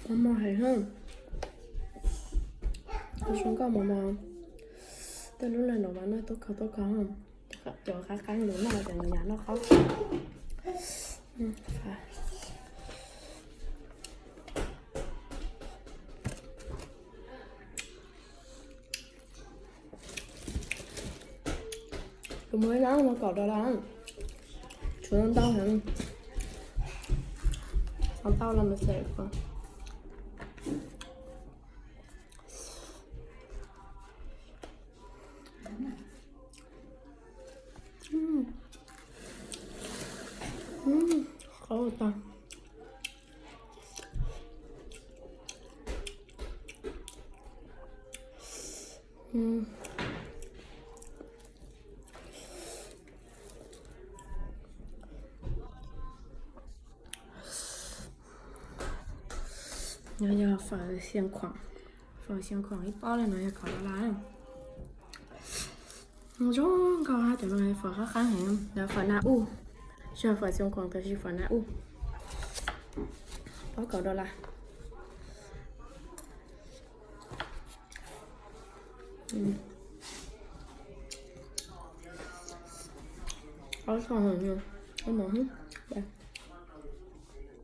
Mos mos heev. Zoo nkauj mos mos. Tej lub lawm no mas noj tuaj kho tuaj kho. Cov qab qab lus noj ces nws yam noj qab. Kuv muab ib lab no kom rau lawm. Tshuav ntau heev. Xav tau los mus xeem ko. Qab tag. No yog fawm xia khuam, fawm xia khuam ib pob li no yog kaum dollar. Zoo nkauj hab, cov no fawm qab qab heev, yog fawm na uj, tsis yog fawm xia khuam tab sis fawm na uj. Pob kaum dollar. Qab tag heev, mos mos heev.